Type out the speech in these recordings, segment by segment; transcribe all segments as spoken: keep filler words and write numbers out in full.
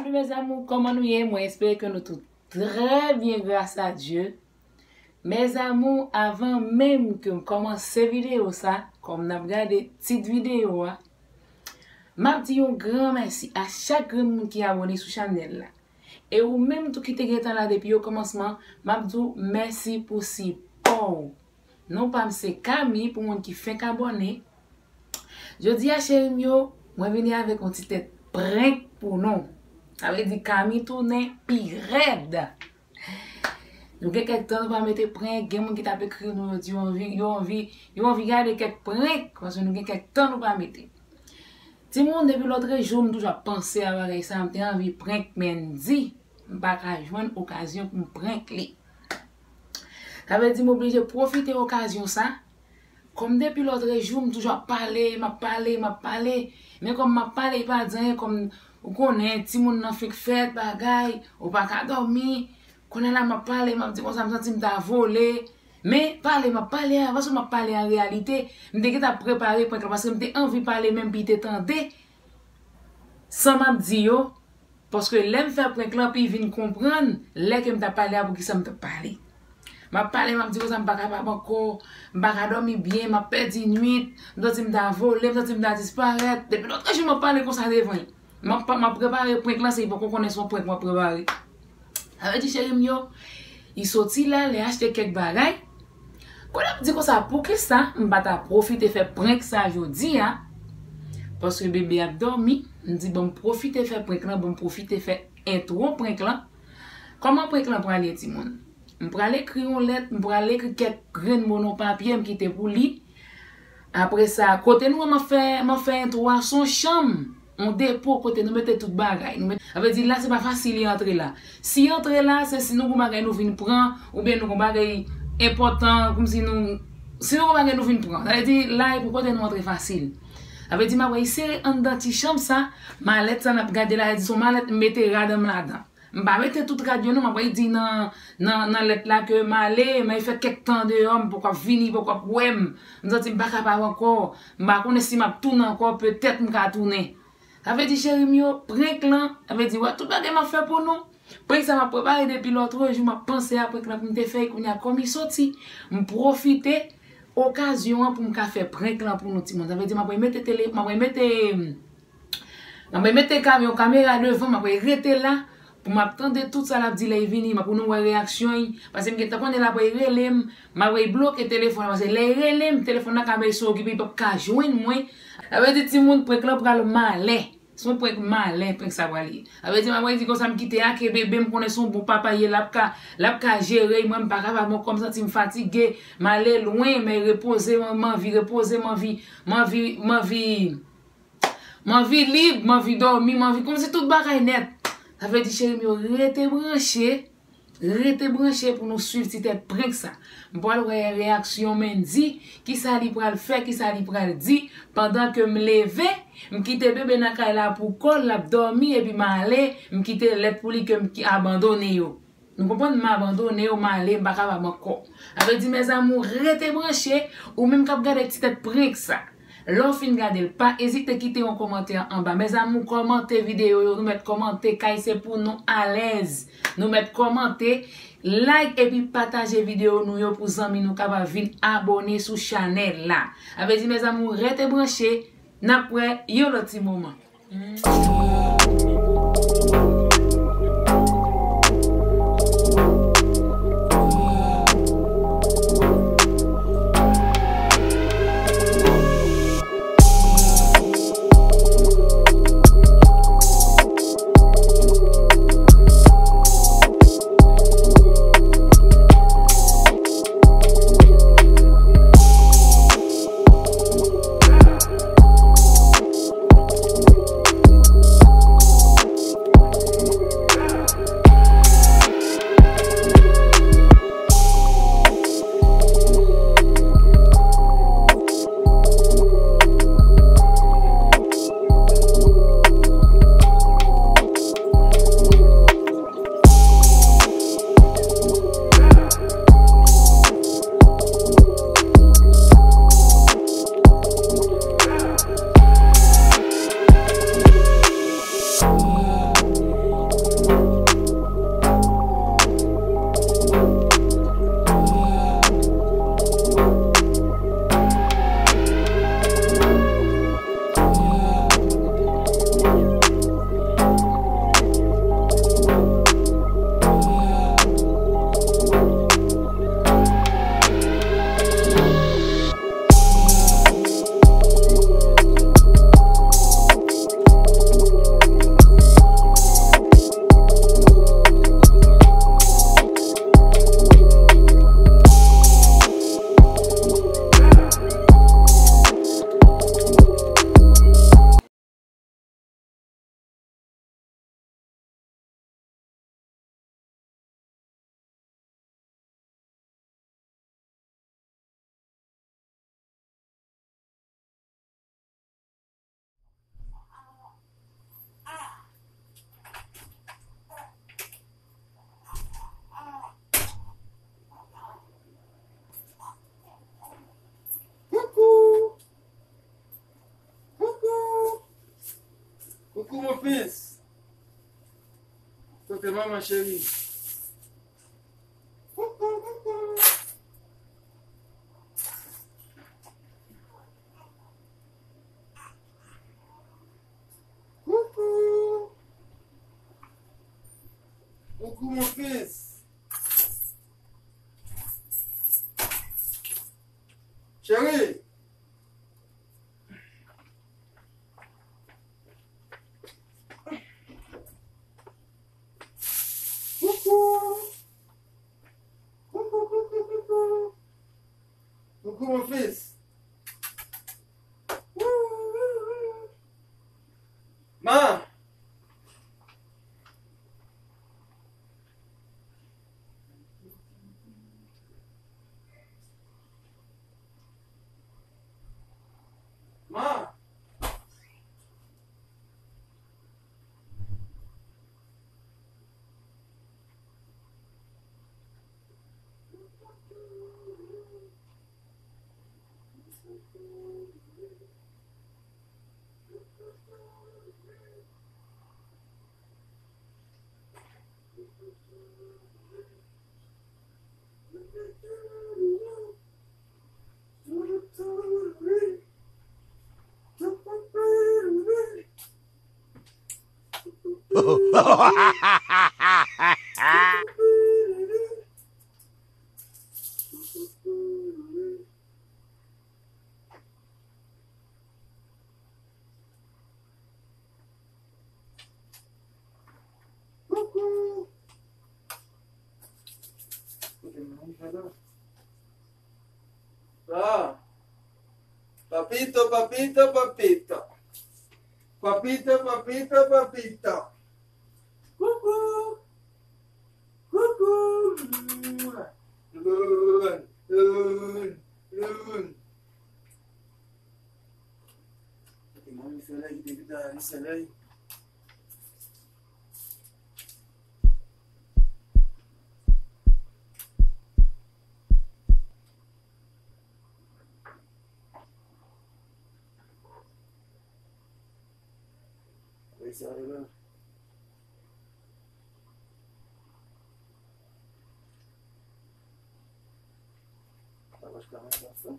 Salut mes amours, kòman nou ye? Mwen espere ke nou tout trè byen, gras a Dye. Mes amours, avan menm ke m kòmanse videyo sa, kòm n ap gade tit videyo a, m ap di yon gran mèsi a chak grenn moun ki abòne sou chanèl la. E ou menm tou ki te gentan la depi okòmansman, m ap di w mèsi pou sipò w. Non pa m se Kami, pou moun ki fenk abòne. Jodi a, cheri m yo, mwen vini avèk yon ti tèt prank pou nou. Sa vle di Kami tounen pi rèd. Nou gen kèk tan nou pa mete prank, gen moun ki t ap ekri nou, yo di yo anvi, yo anvi, yo anvi gade kèk prank, paske nou gen kèk tan nou pa mete. Timoun, depi lòtrejou, m toujou ap panse a bagay sa, m te anvi prank Mendy, m pa ka jwenn okazyon pou m prank li. Sa vle di m oblije pwofite okazyon sa. Kòm depi lòtrejou, m toujou ap pale, m ap pale, m ap pale. Men kòm m ap pale, li pa di anyen, kòm ou konnen, timoun nan fenk fèt, bagay, ou pa ka dòmi. Kounye a la, m ap pale, m ap di konsa, m santi m ta vole. Men, pale, m ap pale a, paske m ap pale an reyalite, m te gentan prepare prank la, paske m te anvi pale, menm pou li te tande sa m ap di yo. Paske lè m fè prank lan, pou li vin konprann, lè ke m t ap pale a, poukisa m t ap pale. M ap pale, m ap di konsa, m pa kapab ankò, m pa ka dòmi byen, m ap pèdi nwit, m santi m ta vole, m santi m ta disparèt. Depi lòtrejou, m ap pale konsa devan l. M ap, m ap prepare prank lan, se li poko konnen se yon prank m ap prepare. Sa vle di, cheri m yo, li soti la, li achte kèk bagay. Kounye a m di konsa, poukisa m pa ta pwofite fè prank sa jodi a? Paske bebe ap dòmi, m di, bon, m pwofite fè prank lan, bon, m pwofite fè entwo prank lan. Kòman prank lan prale, timoun? M pral ekri yon lèt, m pral ekri kèk grenn mo nan papye, m kite pou li. Apre sa, kote nou wè m ap fè, m ap fè entwo a, se yon chanm, yon depo kote nou mete tout bagay. Nou met, sa vle di la, se pa fasil li antre la. Si li antre la, se si nou gon bagay nou vin pran, oubyen nou gon bagay enpòtan, kòmsi nou, si nou gon bagay nou vin pran. Sa vle di la, e pou kote nou antre fasil. Sa vle di m ap wè li sere anndan ti chanm sa, malèt sa n ap gade la, sa vle di se yon malèt m mete rad an m ladan. M pa mete tout rad yo non, m ap wè li di nan, nan, nan lèt la ke m ale, men li fè kèk tan deyò, m poko ap vini, poko ap wè m. M santi m pa kapab ankò. M pa konnen si m ap tounen ankò, petèt m ka tounen. Sa vle di, cheri m yo, prank lan, sa vle di, wè tout bagay m ap fè pou nou. Prank sa m ap prepare depi lòtrejou, m ap panse a prank lan pou m te fè, e kounye a kòm li soti, m pwofite okazyon an pou m ka fè prank lan pou nou, timoun. Sa vle di, m ap mete tele, m ap mete M ap mete kam-, yon kamera devan, m ap rete la pou m ap tande tout sa l ap di lè l vini, m ap pou nou wè reyaksyon l, paske m gentan konnen l ap rele m, m ap bloke telefòn nan, paske lè l rele m, telefòn nan ka bay sou okipe, li p ap ka jwenn mwen. Sa vle di timoun, prank lan pral malè. Se yon prank malè, prank sa pral ye. Sa vle di m ap di konsa m kite a, ke bebe m konnen se yon bon papa l ye, l ap ka, l ap ka jere l, mwen m pa kapab ankò, m santi m fatige, m ale lwen, men repoze, m, m anvi repoze, m anvi, m anvi, m anvi M anvi lib, m anvi dòmi, m anvi kòmsi tout bagay nèt. Sa vle di, cheri m yo, rete branche, rete branche pou nou swiv ti tèt prank sa. M pral wè reyaksyon Mendy, kisa li pral fè, kisa li pral di, pandan ke m leve, m kite bebe nan kay la pou kò l, l ap dòmi, epi m ale, m kite lèt pou li ke m ki abandone yo. Nou konprann, m abandone yo, m ale, m pa kapab ankò. Sa vle di, mes amours, rete branche, ou menm k ap gade ti tèt prank sa. Lè w fin gade l, pa ezite kite yon kòmantè anba. Mes amours, kòmante videyo yo, nou mèt kòmante, kay se pou nou alèz. Nou mèt kòmante, like epi pataje videyo nou yo pou zanmi nou kapab vin abòne sou chanèl la. Sa vle di, mes amours, rete branche, n ap wè yon lòt ti moman. Coucou mon fils. Kote manman cheri? Coucou, coucou. Coucou. Coucou mon fils. Cheri. Coucou. Coucou, coucou, coucou. Coucou mon fils. Ma. Ma. Coucou. Ah. Papito, papito, papito. Papito, papito, papito. Coucou. Coucou. Lun, lun, lun. Kite mwen li fè lè, kite vit la, li fè lè. Wi, sa vre la. Sa va chita nan sa.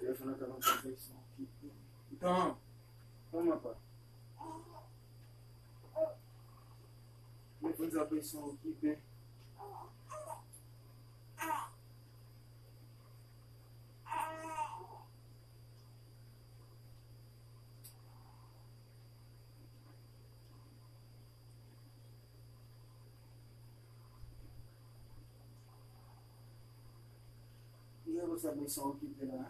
Telefòn nan ka konn fè son ki tan. Kòman pa? Telefòn sa fè son okipe. Li gen pou sa bezwen okipe la.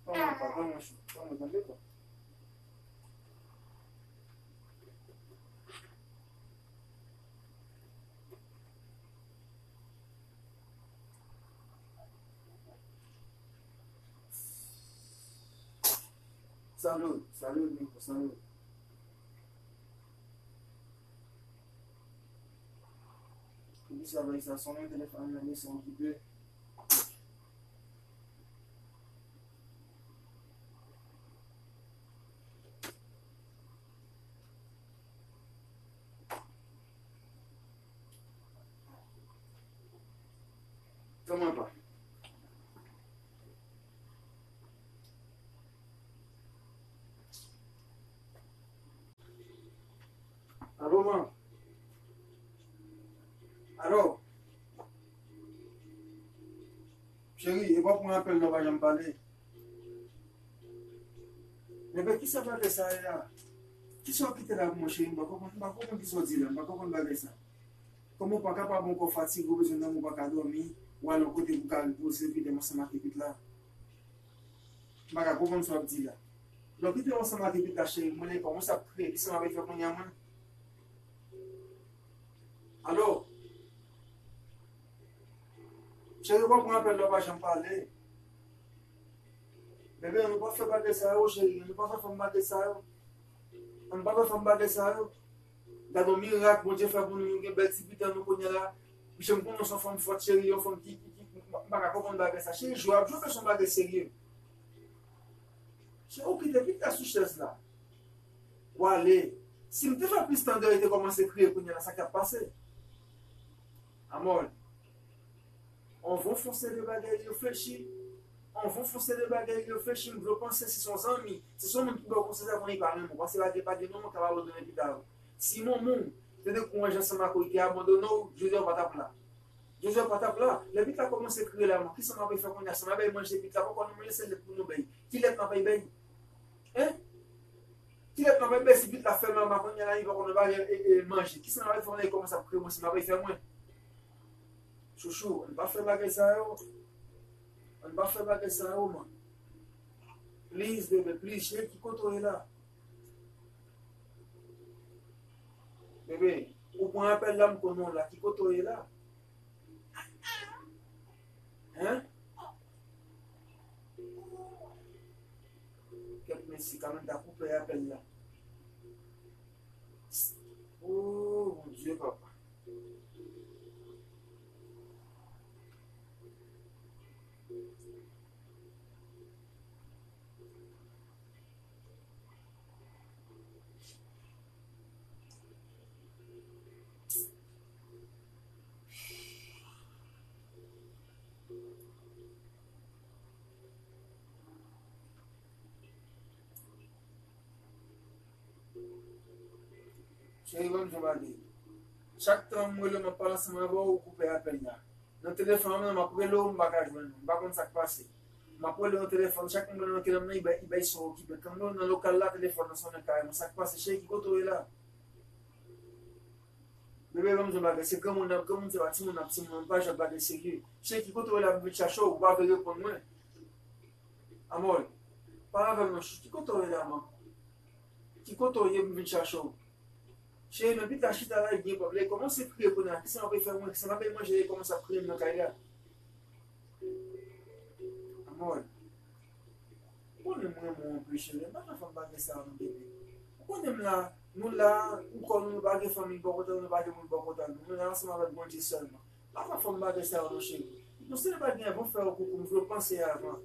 Pa mwen, pa, pa mwen, pa mwen, tande pa. Salut, salut, Nico, salut. Poukisa bay sa sonnen, telefòn nan li se okipe. Kòman pa? Alo, man. Alo. Cheri, e pa pran apèl nan, pa janm pale. Enben, kisa bagay sa ye la? Kisa w kite la pou mwen, cheri? M pa konprann, m pa konprann kisa w di la, m pa konprann bagay sa. Kòman w pa kapab ankò, fatige, w bezwen dòmi, w pa ka dòmi, w al yon kote pou w ka repoze, epi dòmi ansanm ak pitit la? M pa ka konprann sa w ap di la. Lè w kite yo ansanm ak Evita, cheri, mwen lè kòmanse ap kriye, kisa m ap fè kounye a mwen? Alo? Cheri, w pa pran apèl la, w pa janm pale. Bebe, ann nou pa fè bagay sa yo, cheri, ann nou pa fè fanm bagay sa yo. Ann nou pa fè fanm bagay sa yo. Gade yon mirak Bondye fè pou nou, nou gen bèl ti pitit nou kounye a la. Mesye, m konnen w se yon fanm fòt, cheri, yon fanm ki, ki, ki, m pa ka konprann bagay sa. Cheri, jwe ap jwe, fè se yon bagay serye. Cheri, ou kite pitit la sou chèz la. W ale. Si m te fè plis tan de, li te kòmanse kriye kounye a la, sa k ap pase? Amòl. On von fonse de bagay reflechi. On von fonse de bagay reflechi, m vle w panse si se yon zanmi, si se yon moun ki ba w konsèy sa, konnen li pa renmen w. Paske pa gen, pa gen manman k ap abandone pitit la. Si manman w te dekouraje ansanm ak ou, li te abandone w, jodi a w pa t ap la. Jodi a w pa t ap la. Lè pitit la kòmanse kriye la, mwen, kisa m ap fè kounye a? Si m ap bay manje pitit la, poko nou manje, se lèt pou nou bay. Ki lèt m ap bay? Hein? Ki lèt m ap bay si pitit la fè mal, kounye a la, li poko nou bay, e, e, manje? Kisa m ap fè kounye a, li kòmanse ap kriye, mwen, si m ap fè mwen? Chouchou, ann pa fè bagay sa yo. Ann pa fè bagay sa yo, man. Please, bebe, please. Cheri, ki kote w ye la? Bebe, ou pran apèl la, m konnen w la. Ki kote w ye la? Hein? Kèt mesye, Carmen ta koupe apèl la. Oh, Bondye, papa. Cheri, ban m di w bagay. Chak tan m rele w, m ap pale ansanm avè w, ou koupe apèl la. Nan telefòn an, m ap rele w, m pa ka jwenn ou. M pa konn sa k pase. M ap rele w nan telefòn, chak moun nan telefòn nan, li bay, li bay son okipe. Kan m rele w nan lokal la, telefòn nan sonnen kareman. Sa k pase, cheri, ki kote w ye la? Bebe, ban m di w bagay, se granmoun n ap, granmoun se pa timoun n ap, timoun, ann pa jwe ak bagay serye. Cheri, ki kote w ye la, m vin chache w, ou pa vle reponn mwen. Amòl, pale avè m non, chou, ki kote w ye la, man? Ki kote w ye, m vin chache w? Cheri, men pitit la chita la, li gen pwoblèm. Li kòmanse kriye kounye a. Kisa m ap fè mwen? Kisa m ap fè manje? Li kòmanse ap kriye nan kay la. Amòl, ou konnen m renmen w anpil, cheri. M pa ka fè m bagay sa yo, non, bebe. Ou konnen m la, nou la, ou kò nou, nou pa gen fanmi bò kote nou, nou pa gen moun bò kote nou. Nou la ansanm avèk Bondye sèlman. Pa ka fè m bagay sa yo, non, cheri. Bon, si nou pa gen, bon, fè yon koukou, m vle w panse avan.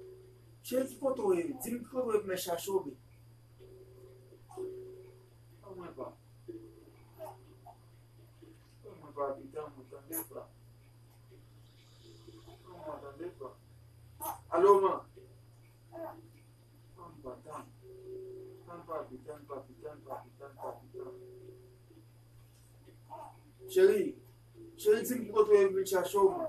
Cheri, ki kote w ye? Di m ki kote w ye pou m al chache w, bebe. Ban mwen pa. Ban mwen pa, bebe, ban mwen, tande pa. Ban mwen, tande pa. Alo, man. Tann pa, tann. Tann pa, bebe, tann pa, bebe, tann pa, bebe, tann pa, bebe, tann. Cheri, cheri, di m ki kote w ye, m vin chache w, man.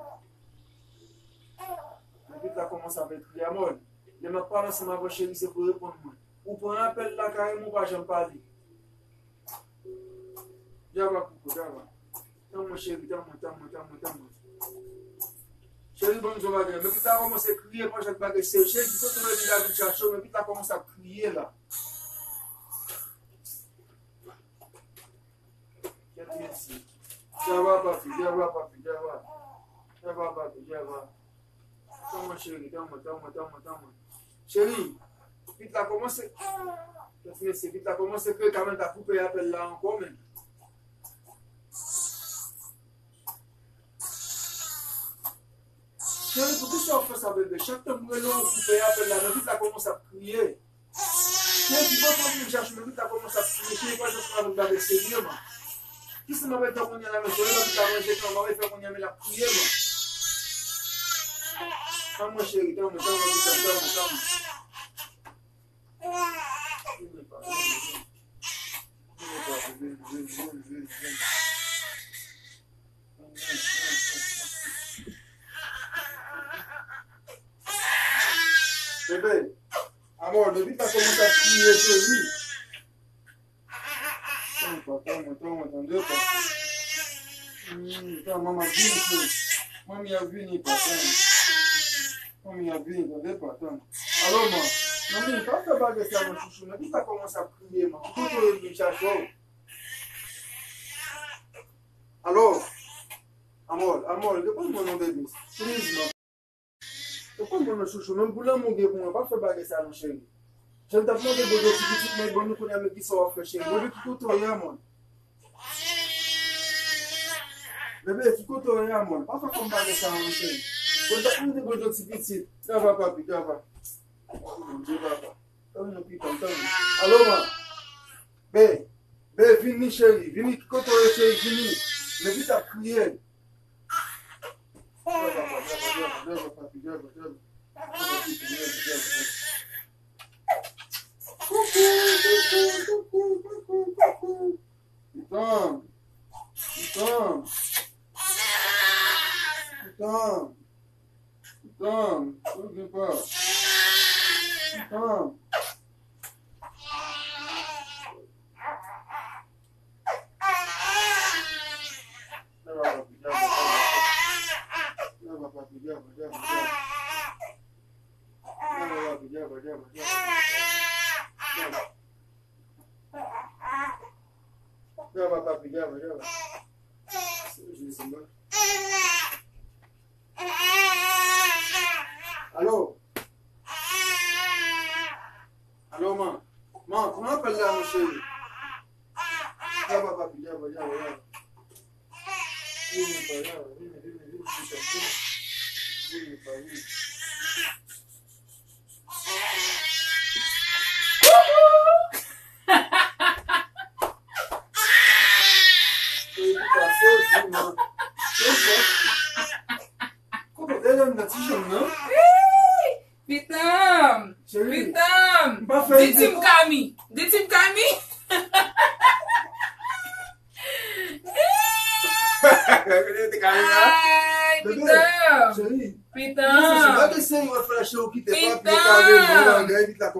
Men pitit la kòmanse ap kriye, Amòl. Lè m ap pale ansanm avè w, cheri, se pou w reponn mwen. Ou pran apèl la kareman, ou pa janm pale. Djaba koukou, djaba. Tann mwen, cheri, tann mwen, tann mwen, tann mwen, tann mwen. Cheri, ban m di w bagay. Men pitit la kòmanse kriye, pa jwe ak bagay serye. Cheri, ki kote w ye, m vin chache w, men pitit la kòmanse ap kriye la. Kèt mesye. Djaba papi, djaba papi, djaba. Djaba papi, djaba. Tann mwen, cheri, tann mwen, tann mwen, tann mwen, tann mwen. Cheri, pitit la kòmanse. Kèt mesye, pitit la kòmanse kriye, Carmen ta koupe apèl la ankò, men. Cheri, poukisa w fè sa, bebe? Chak tan m rele w, ou koupe apèl la, men pitit la kòmanse ap kriye. Cheri, ki kote w vin chache, men pitit la kòmanse ap kriye. Cheri, pa janm fè yon bagay serye, man. Kisa m ap fè kounye a la, men? Sou lè pitit la manje, kòman m ap fè kounye a, men l ap kriye, man. Tann mwen, cheri, tann mwen, tann mwen, pitit la, tann mwen, tann mwen. Bebe, amò, depi sa kòmanse ap kriye, cheri. Tann pa, tann mwen, tann mwen, tande pa. Hmm, tann manman vini, cheri. Manmi a vini, pa, tann. Manmi a vini, tande pa, tann. Alo, man. Manmi, pa fè bagay sa non, chouchou. Nan ki sa kòmanse ap kriye, man? Ki kote w ye vin chache w? Alo? Amòl, Amòl, reponn mwen non, baby. Please, man. Reponn mwen non, chouchou. Menm pou lanmou w gen pou mwen, pa fè bagay sa non, cheri. Jan m t ap mande Bondye ti pitit, men bon, nou konnen men ki sa w ap fè, cheri. Bebe, ki kote w ye, amòl? Bebe, ki kote w ye, amòl? Pa fè kòm bagay sa, mon cheri. Bondye, mande Bondye ti pitit. Gava, papi, gava. Bondye, papa. Tann nou, pitit, tann nou. Alo, man. Be, be, vini, cheri. Vini, ki kote w ye, cheri? Vini. Bebe t ap kriye. Gava, papi, gava, gava, papi, gava, gava. Pitanm. Pitanm. Pitanm. Pitanm. Ou gen pa. Pitanm. Alo? Alo, man. Man, pran apèl la, mon cheri. Yaba, papi, yaba, yaba, yaba. Vini, pa, yaba, vini, vini, vini, vini, vini. Vini, pa, vini. Cheri, ou pa sezi, man. Kote w te nan ti chanm nan? Pitanm! Cheri, pitanm! M pa fè. Di Tim Kami! Di Tim Kami! Kote w te Kami la? Ay, bebe, pitanm! Cheri, pitanm!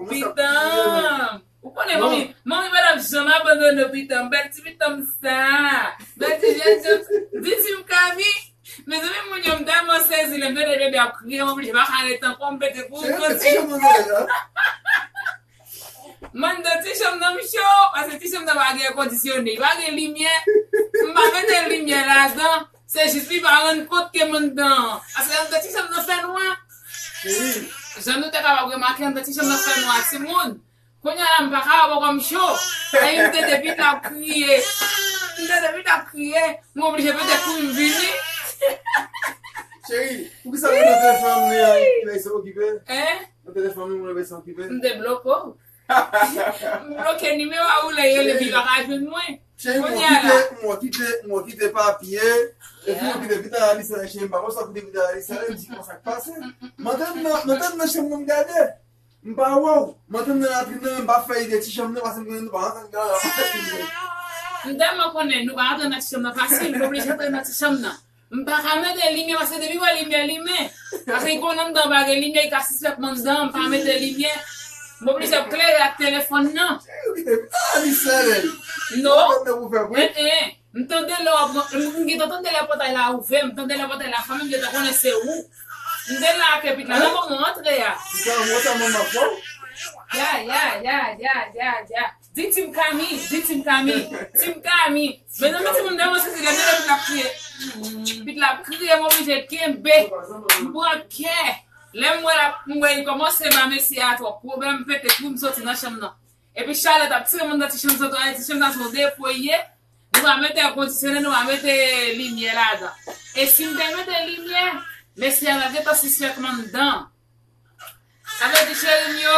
Pitanm! Ou konnen manmi, manmi pa t ap janm abandone w, pitanm. Bèl ti pitanm sa. Bèl ti jènjan. Di Tim Kami. Mezanmi, moun yo, m tèlman sezi, lè m tande bebe ap kriye, m oblije pa ka ret ankò, m pete pou m soti. M anndan ti chanm nan, m cho, paske ti chanm nan pa gen èkondisyone, pa gen limyè. M pa mete limyè ladan, se jis li pa rann kont ke m anndan. Paske anndan ti chanm nan fè nwa. Jan nou te kapab remake, anndan ti chanm nan fè nwa, timoun. Kounye a la, m pa kapab ankò, m cho. Epi m tande pitit la ap kriye. M tande pitit la ap kriye. M oblije pete kouri m vini. Cheri, poukisa ou nan telefòn nan, li bay sa okipe? Hein? Nan telefòn nan, li bay sa okipe? M debloke w. M bloke nimewo a ou lè yo, epi pa ka jwenn mwen. Cheri, m kite, m kite, m kite papye. Epi m kite pitit la, li sa, cheri, m pa konn sa kite pitit la, li sa, li di konsa k pase. M antre nan, m antre nan chanm nan, m gade. M pa wè w. M antre nan latrin nan, m pa fè ide ti chanm nan, paske m konnen nou pa antre nan latrin nan. M tèlman konnen nou pa antre nan ti chanm nan fasil, m oblije antre nan ti chanm nan. M pa ka mete limyè, paske depi m wè limyè limen, paske li konnen anndan pa gen limyè, li ka sispèk m anndan, m pa mete limyè. M oblije ap klere ak telefòn nan. Ou kite, ah, li sèl. Non. Ou fè vre? Eh, eh. M tande lè w ap, m, m gentan tande lè pòtay la ouvè, m tande lè pòtay la fèmen, m gentan konnen se ou. M te la ak pitit la, nan moman w antre a. Sa, mwen sa, mwen, m ap fè w. Ya, ya, ya, ya, ya, ya. Di Tim Kami, di Tim Kami, Tim Kami. Mezanmi, timoun, demen se, se lè pitit la ap kriye. Pitit la ap kriye, m oblije kenbe. M pran kè. Lè m wè l ap, m wè l kòmanse ba mesye a twòp pwoblèm, m pete kou, m soti nan chanm nan. Epi chalè t ap tire m anndan ti chanm nan, ti chanm nan se yon depo l ye. Nou pa mete èkondisyone, nou pa mete limyè ladan. E si m te mete limyè, mesye a t ap gentan sispèk m anndan. Sa vle di, cheri m yo,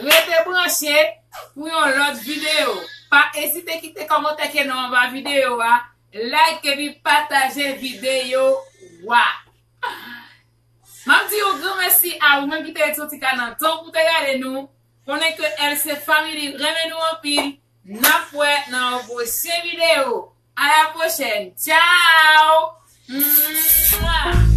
rete branche pou yon lòt videyo. Pa ezite kite kòmantè ke nou anba videyo a, like epi pataje videyo a. M ap di yon gran mèsi a ou menm ki te soti ka nan tan pou te gade nou. Konnen ke L C Family renmen nou anpil. N ap wè nan yon pwochen videyo. A la pwochèn. Tchao! Mwah!